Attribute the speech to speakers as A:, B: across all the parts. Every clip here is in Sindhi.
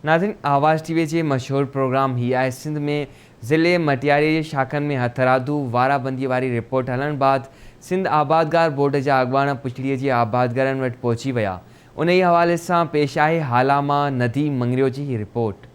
A: ناظرين آواز ٽي وي جي مشهور پروگرام هي آهي سنڌ ۾ ضلعي مٽياري جي شاخن ۾ هٿرادو وارابندي واري رپورٽ هلڻ بعد سنڌ آبادگار بورڊ جا اڳواڻ پڇڙي جي آبادگارن وٽ پهچي ويا انهي حوالي سان پيش آهي هالا مان نديم مڱريو جي هي رپورٽ.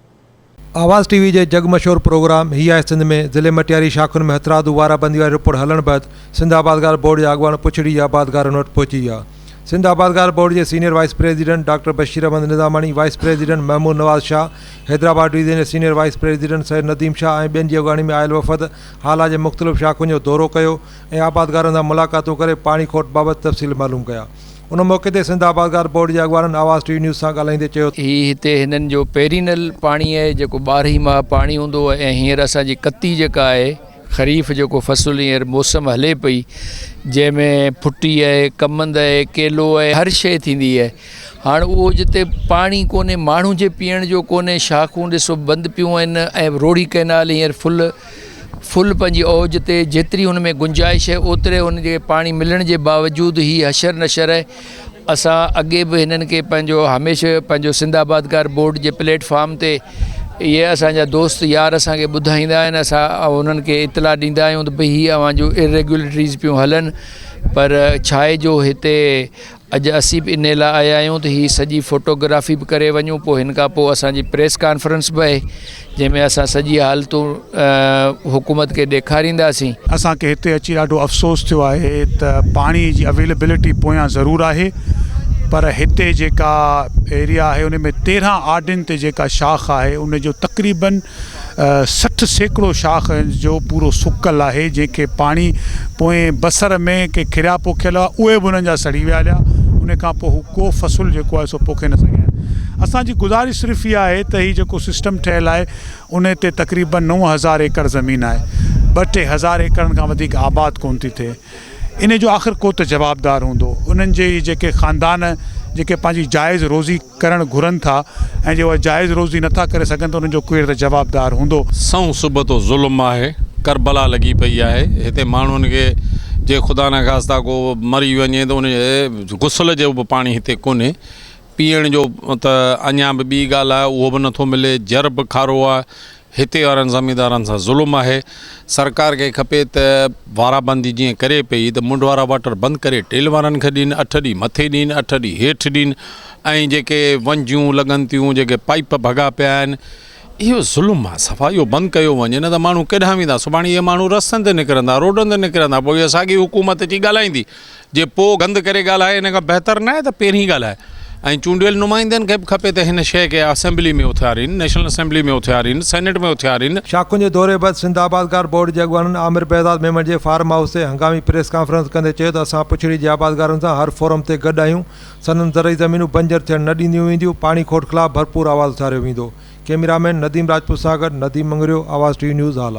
B: آواز ٽي وي جي جڳ مشهور پروگرام هي آهي سنڌ ۾ ضلعي مٽياري شاخن ۾ هٿرادو وارابندي واري رپورٽ هلڻ بعد سنڌ آبادگار بورڊ جا اڳواڻ پڇڙي جي آبادگارن وٽ پهچي ويا. سنڌ آبادگار بورڊ جي senior vice president doctor Bashir Ahmed Nizamani, vice president Mahmood Nawaz Shah, Hyderabad division جي senior vice president Syed Nadeem Shah ۽ ٻين جي اڳواڻي ۾ آيل وفد هالا جي مختلف شاخن جو دورو ڪيو ۽ آبادگارن سان ملاقاتون ڪري پاڻي کوٽ بابت تفصيل معلوم ڪيا. ان موقعي تي سنڌ آبادگار بورڊ جي اڳواڻن آواز ٽي وي نيوز سان ڳالهائيندي چيو ته.
C: هي هتي هنن جو پيرينل پاڻي آهي جيڪو ٻارهن ئي ماهه پاڻي هوندو آهي ۽ هينئر اسان جي ڪتي جيڪا آهي خريف جيڪو فصل هينئر موسم هلي پئي جنهن ۾ ڦٽي آهي ڪمند آهي ڪيلو آهي هر شيء ٿيندي آهي هاڻ اهو جتي پاڻي ڪونهي ماڻهو جي پيئڻ جو ڪونهي شاخون ڏسو بند پيون آهن ۽ روهڙي ڪئنال هينئر فل فل پنهنجي اوج تي جيتري ان ۾ گنجائش آهي اوتري ان جي پاڻي ملڻ جي باوجود هي حشر نشر آهي اسان اڳي به هنن کي پنهنجو هميشه پنهنجو سنڌ آبادگار بورڊ جي پليٽ فارم تي اهي اسان جا دوست يار اسان کي ٻڌائيندا آهن اسان انهن کي اطلاع ڏيندا آهيون ته ڀئي هي اوهان جون اريگيولٽريز پيون هلن پر ڇاهي جو هتي اڄ اسين به انهي لاء آيا آهيون ته هي سڄي فوٽو گرافي به ڪري وڃون پوء هن کان پوء اسان جي پريس ڪانفرنس به آهي جنهن ۾ اسان سڄي حالتون حڪومت کي ڏيکارينداسين.
D: اسان کي هتي اچي ڏاڍو افسوس ٿيو آهي ته پاڻي جي اويليبلٽي پويان ضرور آهي پر هتي جيڪا ايريا آهي ان ۾ 13 آرڊين تي جيڪا شاخ آهي ان جو تقريبن 60% شاخ جو پورو سڪل آهي جنهن کي پاڻي پوئين بصر ۾ ڪي کريا پوکيل هئا اهي به انهن جا سڙي ويا هليا ان کان پوء هو ڪو فصل جيڪو آهي سو پوکي نه سگهيا آهن اسان جي گذارش صرف اها آهي ته هي جيڪو سسٽم ٺهيل آهي ان تي تقريبن 9000 ايڪڙ زمين آهي ٻه ٽي هزار ايڪڙن کان وڌيڪ آباد ڪونه ٿي ٿئي ان جو آخر ڪو ته جوابدار هوندو انهن جي جيڪي خاندان جيڪي پنهنجي جائز روزي ڪرڻ گهرن ٿا ۽ جي اها جائز روزي نٿا ڪري سگهن ته انهن جو ڪير ته جوابدار هوندو.
E: سنئون سبتو ظلم آهي، ڪربلا لڳي پئي آهي، هتي ماڻهن کي جي خدا نخواسته ڪو مري وڃي ته ان جي غسل جو به پاڻي هتي ڪونهي، پيئڻ جو ته اڃا به ٻي ڳالهه آهي اهو به نٿو ملي، جر به کارو آهي، هتي وارن زميندارن سان ظلم آهي، سرڪار کي کپي ته وارا بندي جيئن ڪري پئي ته منڍ وارا واٽر بند ڪري ٽيل وارن کي ڏين، اٺ ڏينهن مٿي ڏين، اٺ ڏينهن هيٺ ڏين ۽ جيڪي ونجون لڳن ٿيون جيڪي پائيپ ڀڳا پيا آهن اهو ظلم آهي صفا اهو بند ڪيو وڃي نه ته ماڻهو ڪيڏانهن ويندا سڀاڻي اهي ماڻهو رستن تي نڪرندا روڊن تي نڪرندا پوء اها ساڳي حڪومت اچي ڳالهائيندي جي پوء گند ڪري ڳالهائي ان کان بهتر ناهي ته پهرين ڳالهائي ۽ چونڊيل نمائندن کي به کپي ته هن شيء کي اسيمبلي ۾ اٿارين، نيشنل اسيمبلي ۾ اٿارين، سينيٽ ۾ اٿارين.
B: شاخن جي دوري بعد سنڌ آبادگار بورڊ جي اڳواڻن عامر بهزاد ميمڻ جي فارم هائوس تي هنگامي پريس ڪانفرنس ڪندي چيو ته اسان پڇڙي جي آبادگارن سان هر فورم تي گڏ آهيون، سندن زرعي زمينون بنجر ٿيڻ نه ڏينديون وينديون، پاڻي کوٽ خلاف ڀرپور آواز اٿاريو ويندو. ڪئميرا مين نديم راجپوت سان گڏ Nadeem Mangrio, Awaz T V news, Hala.